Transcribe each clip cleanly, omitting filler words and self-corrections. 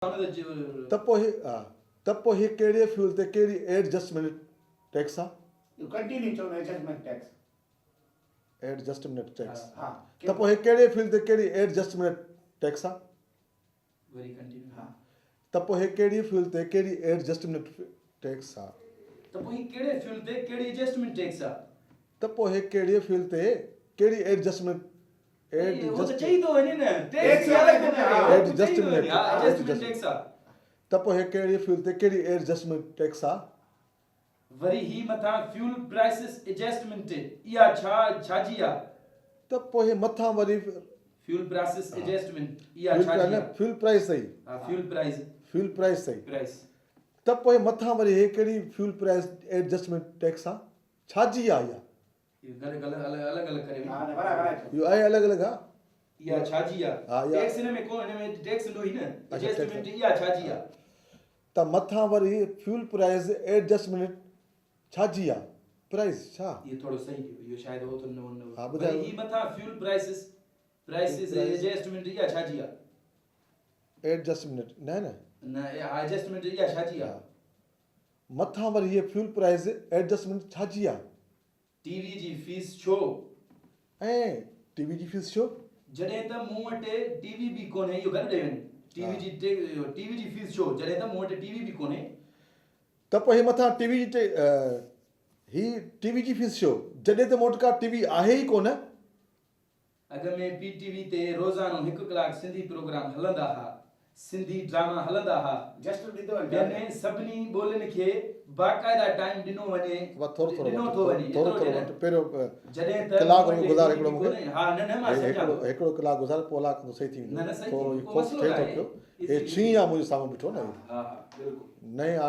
ته پوء هي ته پوء هي ڪهڙي فيول تي ڪهڙي ايڊجسٽمينٽ ٽيڪس آ؟ ڪنٽينيو چون ايڊجسٽمينٽ ٽيڪس. ايڊجسٽمينٽ ٽيڪس ته پوء هي ڪهڙي فيول تي ڪهڙي ايڊجسٽمينٽ ٽيڪس آ؟ وري ڪنٽينيو ها. ته پوء هي ڪهڙي فيول تي ڪهڙي ايڊجسٽمينٽ ٽيڪس آ؟ ته پوء هي ڪهڙي فيول تي ڪهڙي ايڊجسٽمينٽ ٽيڪس آ؟ ته پوء هي ڪهڙي فيول تي ڪهڙي ايڊجسٽمينٽ ته پوء هي ڪهڙي فيول تي ڪهڙي ايڊجسٽمينٽ ٽيڪس آ؟ وري هي مٿان فيول پرائسز ايڊجسٽمينٽ اها ڇا ڇاجي آ؟ ته پوء هي مٿان وري. فيول پرائسز ايڊجسٽمينٽ اها ڇا جي آ؟ فيول پرائس صحيح. ها فيول پرائس. فيول پرائس صحيح. پرائس. ته پوء مٿان وري هي ڪهڙي فيول پرائس ايڊجسٽمينٽ ٽيڪس آ؟ ڇاجي آ اها؟ اهو آهي الڳ الڳ ها. اها ڇا جي آ؟ ٽيڪس هن ۾ ڪو هن ۾ ٽيڪس هوندو ئي نه. ايڊجسٽمينٽ اها ڇا جي آ؟ ته مٿان وري فيول پرائس ايڊجسٽمينٽ ڇا جي آ؟ پرائس ڇا؟ اهو ٿورو صحيح ٿيو اهو شايد هو ته نه وري هي مٿان فيول پرائسز پرائسز ايڊجسٽمينٽ اها ڇا جي آ؟ ايڊجسٽمينٽ نه نه. نه ايڊجسٽمينٽ اها ڇا جي آ؟ مٿان وري هيء فيول پرائس ايڊجسٽمينٽ ڇا جي آ؟ ٽي وي جي فيس ڇو؟ ۽ ٽي وي جي فيس ڇو؟ جڏهن ته مون وٽ ٽي وي به ڪونهي اهو گڏ ڏئي وڃ ٽي وي جي ٽي وي جي فيس ڇو؟ جڏهن ته مون وٽ ٽي وي به ڪونهي. ته پوء هي مٿان ٽي وي جي هي ٽي وي جي فيس ڇو؟ جڏهن ته مون وٽ ڪا ٽي وي آهي ئي ڪونه. اڳ ۾ پي ٽي وي تي روزانو هڪ ڪلاڪ سنڌي پروگرام هلندا ها، سنڌي ڊراما هلندا ها، ٻين سڀني ٻولين کي باقاعده ٽائيم ڏنو وڃي ڏنو ٿو وڃي ايترو ڏي نه جڏهن ته مون وٽ ٽي وي به ڪونهي ها نه نه مان سمجهان ٿو نه نه صحيح ٿي ويندو ڪو مسئلو ناهي ها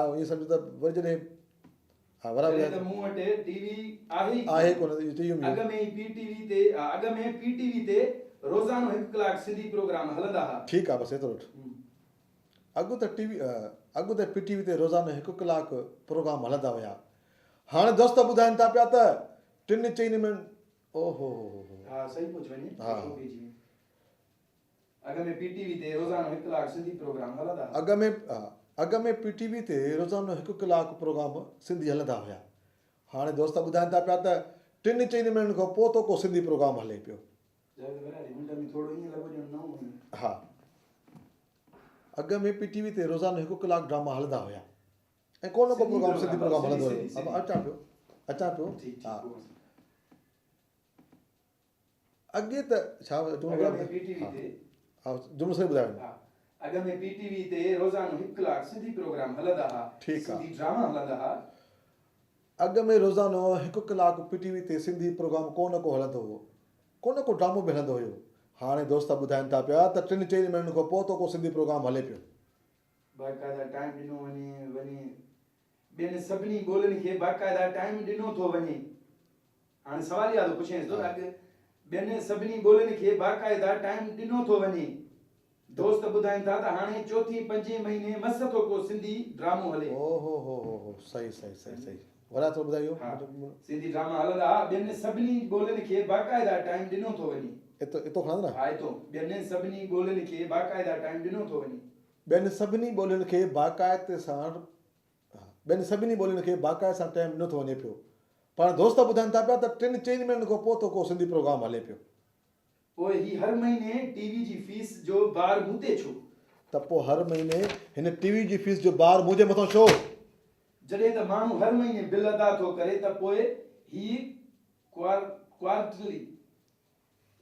ها بلڪل. جڏهن ته مون وٽ ٽي وي آهي ئي ڪونه. اڳ ۾ ئي پي ٽي وي تي اڳ ۾ پي ٽي وي تي روزانو هڪ ڪلاڪ سنڌي پروگرام هلندا ها. ٺيڪ آ بس ايترو وٺ. اڳ ته ٽي وي اڳ ته پي ٽي وي تي روزانو هڪ ڪلاڪ پروگرام هلندا هيا. هاڻ دوست ٻڌائين ٿا پيا ته ٽن چئن منٽ او هو هو هو هو. ها صحيح پهچ وڃي ها. اڳ ۾ پي ٽي وي تي روزانو هڪ ڪلاڪ سنڌي پروگرام هلندا ها. اڳ ۾ اڳ ۾ پي ٽي وي تي روزانو هڪ ڪلاڪ پروگرام سنڌي هلندا هيا. هاڻي دوست ٻڌائين ٿا پيا ته ٽن چئن مهينن کان پوء ٿو ڪو سنڌي پروگرام هلي پيو. ها اڳ ۾ پي ٽي وي تي روزانو هڪ ڪلاڪ ڊراما هلندا هيا ۽ ڪو نه ڪو پروگرام سنڌي پروگرام هلندو هيو. اچان پيو اچان پيو ها. اڳي ته ڇا جملو اڳ ۾ پي ٽي وي تي ها جملو صحيح ٻڌايو ها اڳ ۾ پي ٽي وي تي روزانو هڪ ڪلاڪ سنڌي پروگرام هلندا ها ٺيڪ سنڌي ڊراما هلندا ها. اڳ ۾ روزانو هڪ ڪلاڪ پي ٽي وي تي سنڌي پروگرام ڪو نه ڪو هلندو هو ڪو نه ڪو ڊرامو به هلندو هيو هاڻي دوست ٻڌائين ٿا پيا ته ٽن چئن مهينن کان پوء ٿو ڪو سنڌي پروگرام هلي پيو. باقاعده ٽائيم ڏنو وڃي وڃي ٻين سڀني ٻولين کي باقاعده ٽائيم ڏنو ٿو وڃي. هاڻي سوال اها ٿو پڇينس ٿو ته اڳ ٻين سڀني ٻولين کي باقاعده ٽائيم ڏنو ٿو وڃي. دوست ٻڌائين ٿا ته هاڻي چوٿين پنجين مهيني مس ٿو ڪو سنڌي ڊرامو هلي. او هو هو هو هو صحيح صحيح صحيح صحيح وري ٿورو ٻڌايو ها سنڌي ڊراما هلندا ها ٻين سڀني ٻولين کي باقاعده ٽائيم ڏنو ٿو وڃي. اتو اتو کڻندو نه. ها اتو ٻين سڀني ٻولين کي باقاعده ٽائيم ڏنو ٿو وڃي. ٻين سڀني ٻولين کي باقاعدي سان ٻين سڀني ٻولين کي باقاعدي سان ٽائيم ڏنو ٿو وڃي پيو. پاڻ دوست ٻڌائين ٿا پيا ته ٽن چئن مهينن کان پوء ٿو ڪو سنڌي پروگرام هلي پيو. پوء هي هر مهيني ٽي وي جي فيس جو بار مون تي ڇو؟ ته پوء هر مهيني هن ٽي وي جي فيس جو بار منهنجي مٿان ڇو؟ جڏهن ته ماڻهو هر مهيني بل ادا ٿو ڪري ته پوء هي ڪوارٽرلي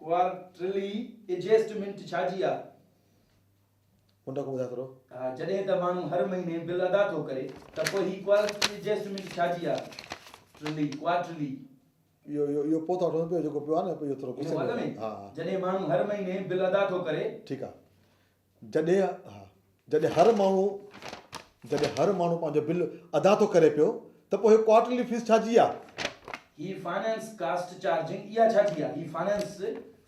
ڪوارٽرلي ايڊجسٽمينٽ ڇا جي آ؟ منڊ کان ٻڌاء ٿورو. ها جڏهن ته ماڻهو هر مهيني بل ادا ٿو ڪري ته پوء هي ڪوارٽرلي ايڊجسٽمينٽ ڇا جي آ؟ ٽرلي ڪوارٽرلي. اهو اهو اهو پوء ٿا وٺون پيو جيڪو پيو آ نه اهو ٿورو غصي ۾ ها ها. جڏهن ماڻهو هر مهيني بل ادا ٿو ڪري. ٺيڪ آ جڏهن ها جڏهن هر ماڻهو جڏهن هر ماڻهو پنهنجو بل ادا ٿو ڪري پيو ته پوء هي ڪوارٽرلي فيس ڇا جي آ؟ هي فنانس ڪاسٽ چارجنگ اها ڇا جي آ؟ هي فنانس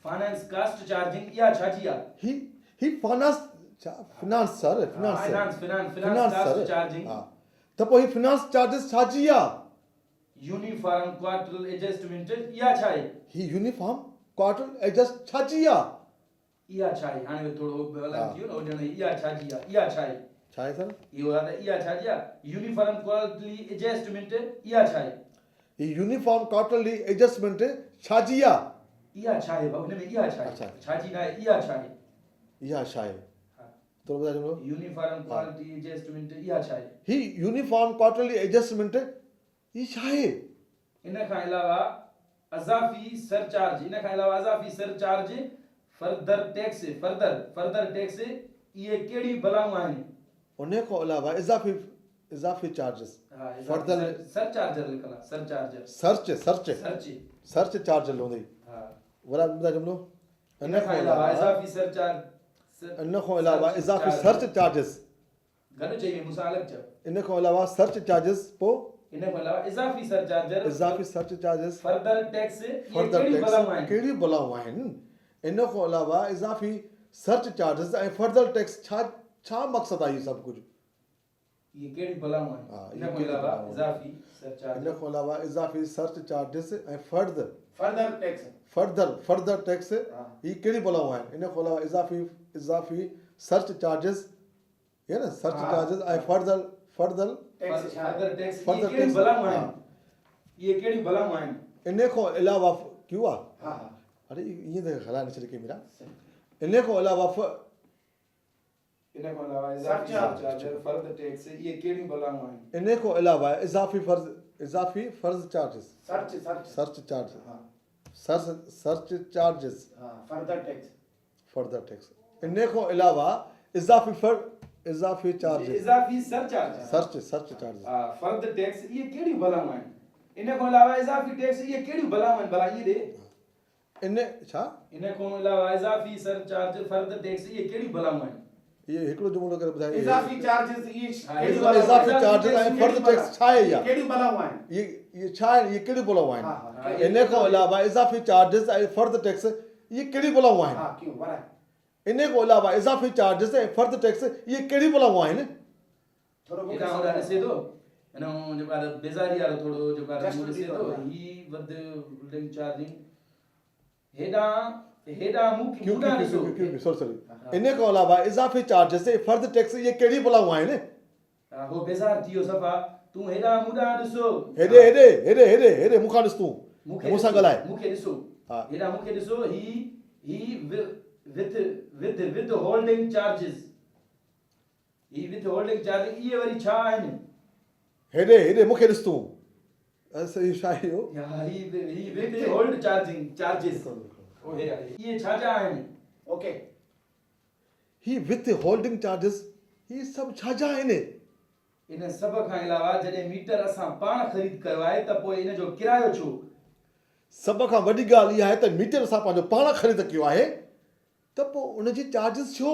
فنانس ڪاسٽ چارجنگ اها ڇا جي آ؟ هي هي فنانس ڇا finance sir finance finance finance finance cost charging ها ته پوء هي فنانس چارجز ڇا جي آ؟ يونيفارم ڪوارٽرل ايڊجسٽمينٽ اها ڇا آهي؟ هي يونيفارم ڪوارٽرل ايڊجسٽ ڇا جي آ؟ اها ڇا آهي؟ هاڻي ٿورو الڳ ٿي ويو نه، ڄڻ اها ڇا جي آهي؟ اها ڇا آهي؟ ڇا آهي سر؟ اهو آهي ته اها ڇا جي آهي؟ يونيفارم ڪوارٽرلي ايڊجسٽمينٽ اها ڇا آهي؟ هي يونيفارم ڪوارٽرلي ايڊجسٽمينٽ ڇا جي آهي؟ اها ڇا آهي ڀائو هن ۾ اها ڇا آهي؟ ڇا جي ناهي اها ڇا آهي؟ اها ڇا آهي؟ ٿورو ٻڌاء جملو. يونيفارم ڪوالٽي ايڊجسٽمينٽ اها ڇا آهي؟ هي يونيفارم ڪوارٽرلي ايڊجسٽمينٽ هي ڇا آهي؟ ان کان علاوه اضافي سرچارج ان کان علاوه اضافي surcharge further tax further further tax اهي ڪهڙيون بلائون آهن؟ ان کان علاوه اضافي اضافي چارجز ها اضافي فردر سرچارجر لکل آهي surcharger search search search search charge هوندي ها وري ٻڌاء جملو ان کان علاوه اضافي سرچارج ان کان علاوه اضافي سرچ چارجز گڏ چئي وئي مون سان الڳ چئو. ان کان علاوه سرچ چارجز پو. ان کان علاوه اضافي سرچارجر. اضافي سرچ چارجز. فردر ٽيڪس اهي فردر ڪهڙيون ٽيڪس بلائون آهن؟ ڪهڙيون بلائون آهن؟ ان کان علاوه اضافي سرچ چارجز ۽ فردر ٽيڪس ڇا ڇا مقصد آهي اهو سڀ ڪجهه؟ اهي ڪهڙيون بلائون آهن؟ ها ان اهي کان ڪهڙيون علاوه بلائون آهن؟ اضافي سرچارجر. ان کان علاوه اضافي سرچ چارجز ۽ فرد. Further tax. Further further tax اهي ڪهڙيون بلائون آهن؟ ان کان علاوه اضافي اضافي سرچ چارجز هي نه search charges ۽ further further tax ڇا فردر ٽيڪس اهي فردر ڪهڙيون ٽيڪس بلائون ها آهن؟ اهي ڪهڙيون بلائون آهن؟ ان کان علاوه ڪيو آ ها ها اڙي ائين ته هلائي نه ڇڏي ڪيميرا ان کان علاوه ف ان کان علاوه اضافي سرچارجر فرد ٽيڪس اهي ڪهڙيون بلائون آهن؟ ان کان علاوه اضافي فرض اضافي فرض charges search search search charge ها سرچ سرچ چارجز ها فردر ٽيڪس فردر ٽيڪس ان کان علاوه اضافي فر اضافي چارجز اضافي سرچارج سرچ سرچ چارجز ها فرد ٽيڪس اهي ڪهڙيون بلائون آهن؟ ان کان علاوه اضافي ٽيڪس اهي ڪهڙيون بلائون آهن ڀلا ائين ڏي. ان ڇا؟ ان کان علاوه اضافي سرچارج فرد ٽيڪس اهي ڪهڙيون بلائون آهن؟ اهي هڪڙو جملو ڪري ٻڌايو اهي اضافي چارجز اهي ها ڪهڙيون بلائون اضافي آهن؟ چارجز ۽ فرد ٽيڪس ڇا آهي اها؟ ڪهڙيون بلائون آهن؟ اهي اهي ڇا آهن اهي ڪهڙيون بلائون آهن؟ ها ها ان کان علاوه اضافي چارجز ۽ فرد ٽيڪس اهي ڪهڙيون بلائون آهن؟ ها ڪيون ورائي. ان کان علاوه اضافي چارجز ۽ فرد ٽيڪس اهي ڪهڙيون بلائون آهن؟ ٿورو مون کي هيڏانهن هوڏانهن ڏسي ٿو هن جيڪو آهي بيزاري وارو ٿورو جيڪو آهي منهن ڏسي ٿو هي وڌ هولڊنگ چارجنگ هيڏانهن هيڏانهن مون کي مون ڏانهن ڏسو. ڪيو ڪيو سوري سوري ان کان علاوه اضافي چارجز ۽ فرد ٽيڪس اهي ڪهڙيون بلائون آهن؟ ها هو بيزار ٿي ويو صفا تون هيڏانهن مون ڏانهن ڏسو. هيڏي هيڏي هيڏي هيڏي هيڏي مون کان ڏس تون مون کي مون سان ڏسو ڳالهاء. مون کي ڏسو ها. هيڏانهن مون کي ڏسو هي هي with with with holding charges he with holding charges اهي وري ڇا آهن؟ هيڏي هيڏي مون کي ڏس تون. اهو ڇا آهي اهو؟ هي هي وٿ هولڊ چارجنگ چارجز اهي اهي ڇا جا آهن؟ اوڪي. هي وٿ هولڊنگ چارجز هي سڀ ڇا جا آهن؟ ان سڀ کان علاوه جڏهن ميٽر اسان پاڻ خريد ڪيو آهي ته پوء ان جو ڪرايو ڇو؟ سڀ کان وڏي ڳالهه اها آهي ته ميٽر اسان پنهنجو پاڻ خريد ڪيو آهي ته پوء ان جي چارجز ڇو؟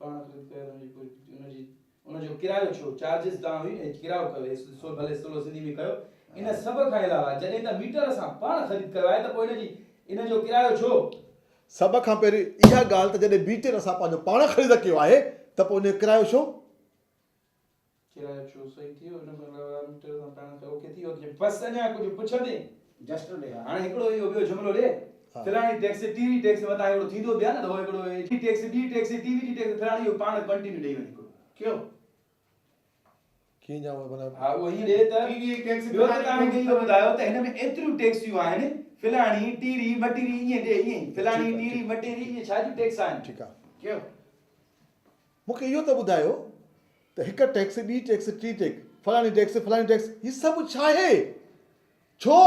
پاڻ خريد ڪيو ته ان جي پوء ان جي ان جو ڪرايو ڇو؟ چارجز تان هئي نه ڪرايو ڪيو هي سو ڀلي سولو سنڌي ۾ ڪيو. ان سڀ کان علاوه جڏهن ته ميٽر اسان پاڻ خريد ڪيو آهي ته پوء ان جي ان جو ڪرايو ڇو؟ سڀ کان پهرين اها ڳالهه ته جڏهن ميٽر اسان پنهنجو پاڻ خريد ڪيو آهي ته پوء ان جو ڪرايو ڇو؟ ڪرايو ڇو؟ صحيح ٿي ويو ان کان علاوه ميٽر اسان پاڻ خريد اوڪي ٿي ويو بس اڃا ڪجهه پڇندين؟ جسٽ ڏي ها. هاڻي هڪڙو اهو ٻيو جملو ڏي فلاڻي ٽيڪس ٽيوي ٽيڪس متان هڪڙو ٿيندو به آهي نه ته هو هڪڙو هي ٽيڪس ٻي ٽيڪس ٽيوي جي ٽيڪس فلاڻي اهو پاڻ ڪنٽينيو ڏئي وڃي هڪڙو. ڪيو؟ ڪيئن ڄاڻ معنيٰ. ها اهو هيئن ڏي ته ٽي وي ٽيڪس ٻيو ته فلاڻي توهان مون کي ٽيڪس اهو ٻڌايو ته هن ۾ ايتريون ٽيڪسيون آهن فلاڻي ٽيري مٽيري ائين ڏي ائين ئي فلاڻي ٺيڪ آهي ٽيري ٺيڪ مٽيري اهي ڇا جون ٽيڪس آهن؟ ٺيڪ آهي. ڪيو؟ مون کي اهو ته ٻڌايو ته هڪ ٽيڪس ٻي ٽيڪس ٽي ٽيڪس فلاڻي ٽيڪس فلاڻي ٽيڪس هي سڀ ڇاهي؟ ڇو؟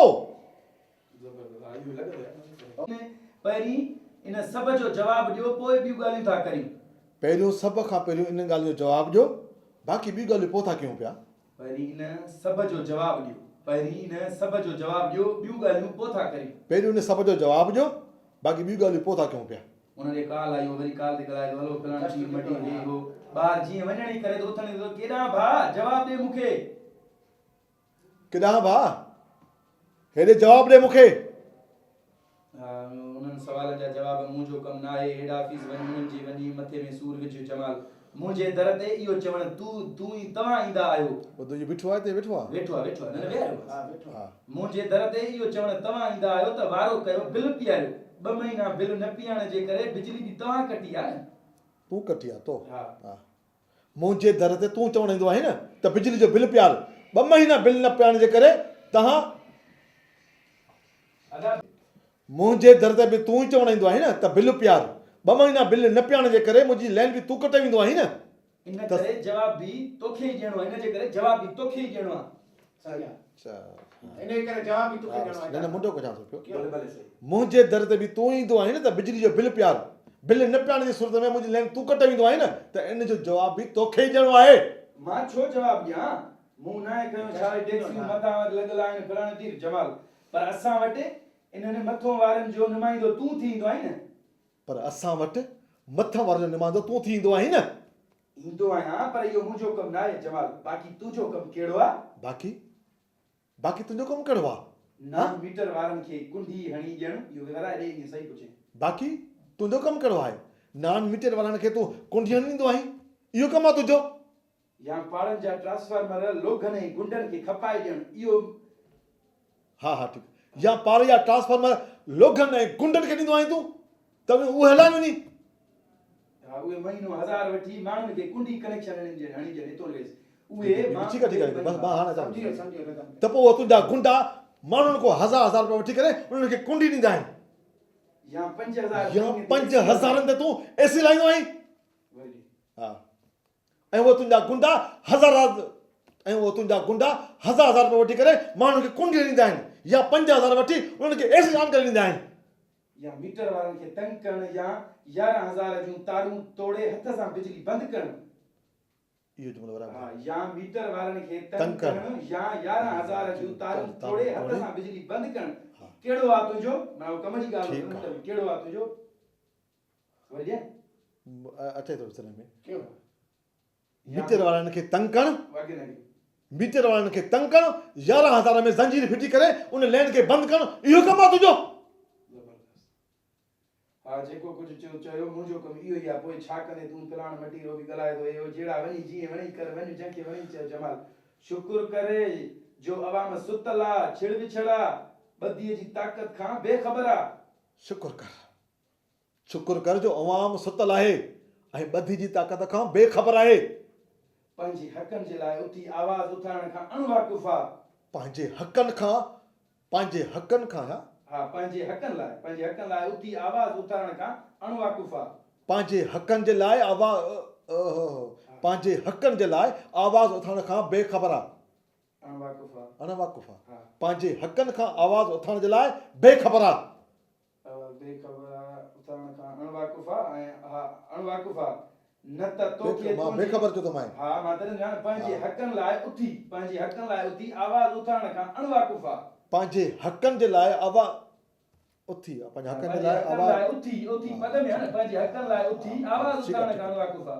پهرين ان سڀ جو جواب ڏيو پوء ٻيون ڳالهيون ٿا ڪريون. پهريون سڀ کان پهريون انهن ڳالهين جو جواب ڏيو باقي ٻيون ڳالهيون پوء ٿا ڪيون پيا. پهرين ان سڀ جو جواب ڏيو. پهرين ان سڀ جو جواب ڏيو ٻيون ڳالهيون پوء ٿا ڪريون. پهريون ان سڀ جو جواب ڏيو باقي ٻيون ڳالهيون پوء ٿا ڪيون پيا. ان ڏي ڪال آئي هو وري ڪال تي ڳالهائي ٿو هلو فلاڻي ٽيم مٽي هي هو ٻاهر جيئن وڃڻ ئي ڪري ٿو اٿڻ ئي ٿو ڪيڏانهن ڀاء جواب ڏي مون کي. ڪيڏانهن ڀاء هيڏي جواب ڏي مون کي. ها انهن سوالن جا جواب منهنجو ڪم ناهي هيڊ آفيس وڃ انهن جي وڃي مٿي ۾ سور وجهه جمال منهنجي در تي اهو چوڻ تون تون ئي توهان ايندا آهيو. ٻڌو اهو بيٺو آهي هتي ويٺو آهي. ويٺو آهي ويٺو آهي نه نه ويهاريو ها ويٺو ها. منهنجي در تي اهو چوڻ توهان ايندا آهيو ته وارو ڪيو بل پياريو. ٻه مهينا بل نه پيئڻ جي ڪري بجلي به توهان ڪٽي آ نه. تون ڪٽي آ تو. ها. ها. منهنجي در تي تون چوڻ ايندو آهين نه ته بجلي جو بل پيار. ٻه مهينا بل نه پيئڻ جي ڪري توهان. ادا. منهنجي در تي به تون ئي چوڻ ايندو آهين نه ته بل پيار. ٻه مهينا بل نه پيئڻ جي ڪري منهنجي لين به تون ڪٽي ويندو آهين نه. ان ڪري جواب به توکي ئي ڏيڻو آهي. ان جي ڪري جواب به توکي ئي ڏيڻو آهي. صحيح آهي. ان جي ڪري جواب به توکي ڏيڻو آهي. نه نه منڊو ڪجان ٿو پيو. ڀلي ڀلي صحيح. منهنجي در تي به تون ئي ايندو آهين نه ته بجلي جو بل پيار. بل نه پيارڻ جي صورت ۾ منهنجي لين تون ڪٽي ويندو آهين نه ته ان جو جواب به توکي ئي ڏيڻو آهي. مان ڇو جواب ڏيان؟ مون ناهي کنيو ڇا اهي ٽيڪسيون مٿان وٽ لڳل آهن فلاڻو تير جمال پر اسان وٽ انهن مٿون وارن جو نمائندو تون ٿي ايندو آهين نه. پر اسان وٽ مٿان وارن جو نمائندو تون ٿي ايندو آهين نه. ايندو آهيان پر اهو منهنجو ڪم ناهي جمال باقي تنهنجو ڪم ڪهڙو آ؟ باقي باقي تنهنجو ڪم ڪهڙو آ؟ نان ميٽر وارن کي ڪنڍي هڻي ڏيڻ اهو ورائي ڏي ائين صحيح پڇين. باقي تنهنجو ڪم ڪهڙو آهي؟ نان ميٽر وارن کي تون ڪنڍي هڻي ڏيندو آهين اهو ڪم آ تنهنجو؟ يا پاڙن جا ٽرانسفارمر لوگهن ۽ گنڊن کي کپائي ڏيڻ اهو. ها ها ٺيڪ يا پاڙي جا ٽرانسفارمر لوگهن ۽ گنڊن کي ڏيندو آهين تون ته اهي هلائين وڃي. ها اهي مهينو هزار وٺي ماڻهن کي ڪنڊي ڪنيڪشن هڻي ڏين هڻي ڏين هتو ليس اهي مان ٺيڪ آهي ٺيڪ آهي بس مان هاڻ اچان سمجهي ويو سمجهي ويو ته پوء اهي تنهنجا گنڊا ماڻهن کان هزار هزار رپيا وٺي ڪري انهن کي ڪنڊي ڏيندا آهن. يا 5000 يا 5000 تي تون اي سي لائيندو آهين. ها ۽ اهي تنهنجا گنڊا هزار ۽ اهي تنهنجا گنڊا هزار هزار رپيا وٺي ڪري ماڻهن کي ڪنڊي ڏيندا آهن يا 5000 وٺي انهن کي اي سي آن ڪري ڏيندا آهن. يا ميٽر وارن کي تنگ ڪرڻ يا 11000 جون تارون توڙي هٿ سان بجلي بند ڪرڻ. اهو جملو برابر آهي. يا ميٽر وارن کي تنگ ڪرڻ يا 11000 جون تارون توڙي هٿ سان بجلي بند ڪرڻ ڪهڙو آ تنهنجو معنيٰ اهو ڪم جي ڳالهه ٿو ڪري ڪهڙو آ تنهنجو وري ڏيان. اچي ٿو ذهن ۾. ميٽر وارن کي تنگ ڪرڻ، ميٽر وارن کي تنگ ڪرڻ، 11000 ۾ زنجير ڦٽي ڪري ان لين کي بند ڪرڻ، اهو ڪم آ تنهنجو؟ زبردست. ها جيڪو ڪجهه چيو چيو، منهنجو ڪم اهو ئي آ، پوء ڇا ڪندين تون فلاڻ مٽيرو به ڳالهائي ٿو، اهو جهڙا وڃي جيئن وڻئي ڪر، وڃ جنهن کي وڻئي چئه جمال شڪر ڪري جو عوام ستل آ، ڇڙ وڇڙ آ، ٻڌيء جي طاقت کان بي خبر آ. شڪر ڪر. شڪر ڪر جو عوام ستل آهي ۽ ٻڌي جي طاقت کان بي خبر آهي. پنهنجي حقن جي لاء اٿي آواز اٿارڻ کان اڻ واقف آ. پنهنجي حقن کان پنهنجي حقن کان ها. ها پنهنجي حقن لاء پنهنجي حقن لاء اٿي آواز اٿارڻ کان اڻ واقف آ. پنهنجي حقن جي لاء آوا پنهنجي حقن جي لاء آواز اٿارڻ کان بي خبر آ. اڻ واقف آ. اڻ واقف آ. پنهنجي حقن کان آواز اٿارڻ جي لاء بي خبر آ. بي خبر آ اٿارڻ کان اڻ واقف آ ۽ ها اڻ واقف آ نه ته توکي مان بي خبر چيو ٿو مانء. ها مان تڏهن چيان نه پنهنجي حقن لاء اٿي پنهنجي حقن لاء اٿي آواز اٿارڻ کان اڻ واقف آ. پنهنجي حقن جي لاء آوا اٿي پنهنجي حقن جي لاء آواز اٿي اٿي پد ۾ آ نه پنهنجي حقن لاء اٿي آواز اٿارڻ کان اڻ واقف آ.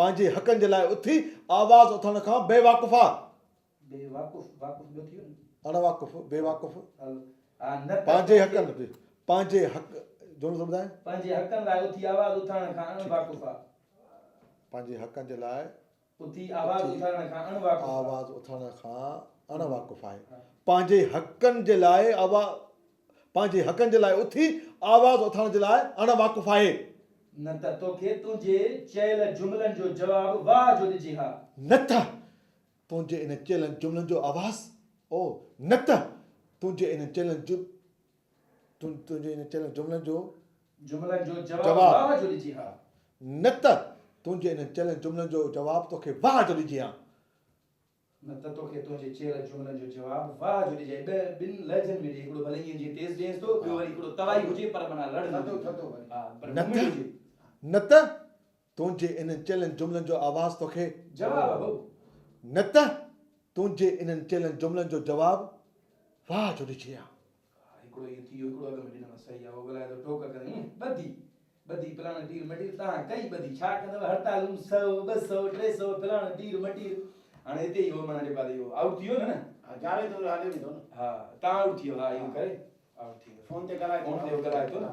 پنهنجي حقن جي لاء اٿي آواز اٿارڻ کان بي واقف آ. بي واقف واقف ٻيو ٿي ويو نه. اڻ واقف بي واقف. ها نه ته پنهنجي حقن پنهنجي حق جملو ٿو ٻڌائين. پنهنجي حقن لاء اٿي آواز اٿارڻ کان اڻ واقف آ. پنهنجي حقن جي لاء اٿي آواز اٿارڻ کان اڻ واقف آ. آواز اٿارڻ کان اڻ واقف آهي. پنهنجي حقن جي لاء آوا پنهنجي حقن جي لاء اٿي آواز اٿارڻ جي لاء اڻ واقف آهي. نه ته توکي تنهنجي چيل جملن جو جواب واهه جو ڏجي ها. نه ته تنهنجي انهن چيلن جملن جو آواز، او، نه ته تنهنجي انهن چيلن تنهنجي انهن چيلن جملن جو جملن جو جواب واهه جو ڏجي ها. نه ته تنهنجي انهن چيلن جملن جو جواب توکي واهه جو ڏجي ها. نه ته توکي تنهنجي چيل جملن جو جواب واهه جو ڏجي ها. ٻن لهجن ۾ ڏي، هڪڙو ڀلي ائين جيئن تيز ڏينس ٿو، ٻيو وري هڪڙو توائي هجي پر معنيٰ لڙ نه هجي. ها، پر نه ته، گهمڻ هجي. نه ته تنهنجي انهن چيلن جملن جو آواز توکي. جواب هو. نه ته تنهنجي انهن چيلن جملن جو جواب واهه جو ڏجي ها. هڪڙو اهو ٿي ويو، هڪڙو اڳ ۾ ڏنم صحيح آ، اهو ڳالهائي ٿو ٽوڪ ڪندي، هون ٻڌي ٻڌي فلاڻو ٽير مٽير تان ڪئي ٻڌي ڇا ڪندؤ هڙتالون سئو ٻه سئو ٽي سئو فلاڻو ٽير مٽير هاڻي هتي اهو معنيٰ جيڪو آ اهو آئوٽ ٿي ويو نه نه. ها جاويد هليو ويندو نه. ها تان آئوٽ ٿي ويو ها اهو ڪري آئوٽ ٿي ويو فون تي ڳالهائي ٿو فون تي ڳالهائي ٿو نه.